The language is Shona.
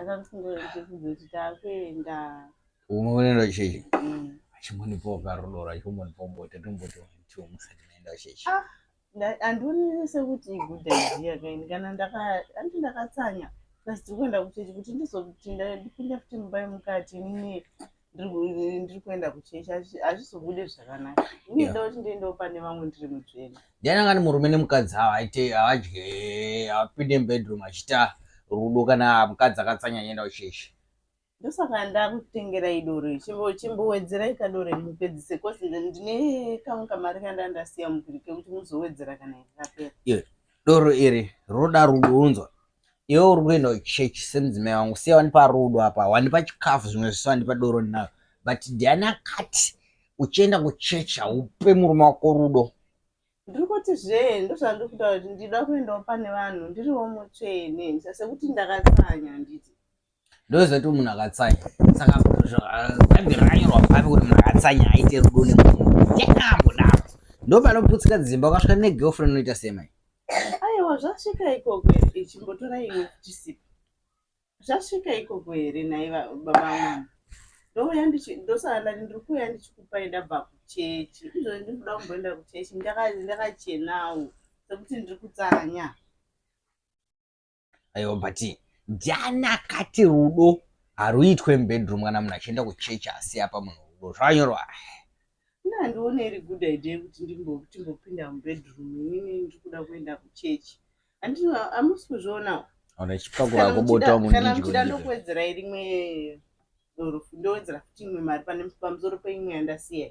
Ndakakufunga kuti takuenda. Unoenda kuchechi? Achimbondipawo karudo achimbondipawo bota tomboti two musati maenda kuchechi. Ah, handioni sekuti igood idea kaini kana ndaka anti ndakatsanya plus tiri kuenda kuchechi kuti ndizoti ndipinde futi mumba yemukati inini ndiri kuenda kuchechi hazvizobude zvakanaka inoda kuti ndiendewo pane vamwe ndiri mudzvene. Ndiani angani murume nemukadzi havaite havadye havapinde mubedroom achiita rudo kana mukadzi akatsanya achienda kuchechi. Ndosaka ndakutengerai doro chimbowedzerai kadoro mupedzise cause ndine kamwe kamari kanda ndasiya mubhiri kekuti muzowedzera kana iri rapera. Iwe doro iri roda rudo unzwa iwe uri kuenda kuchechi semudzimai wangu siya wandipa rudo apa wandipa chikafu zvimwe zvese wandipa doro ndinaro but ndiani akati uchienda kuchechi haupe murume wako rudo. Ndiri kuti zvee ndozvandiri kutaura kuti ndida kuendawo pane vanhu ndiriwo mutsvene sekuti ndakatsanya handiti. Ndozoti munhu akatsanya saka bhaibheri rakanyorwa papi kuti munhu akatsanya aite rudo nemunhu ndianambodaro ndopanoputsika dzimba ukasvika negirlfriend unoita sei mai? Aiwa zvasvika ikoko here chimbotora imwe futi sipo zvasvika ikoko here nhai baba mwana ndouya ndosaka ndati ndiri kuuya ndichikupai ndabva kuchechi izvozvi ndiri kuda kumboenda kuchechi ndakachenawo sekuti ndiri kutsanya. Aiwa but ndiani akati rudo haruitwe mubedroom kana munhu achienda kuchechi asi apa munhu rudo zvakanyorwa. Ini handione iri good idea yekuti timbopinda mubedroom inini ndiri kuda kuenda kuchechi. Handiti hamusi kuzvionawo. Ona chipakura kubota munhu Kana muchida ndokuwedzerai rimwe doro ndowedzera futi imwe mari pamusoro peimwe yandasiya.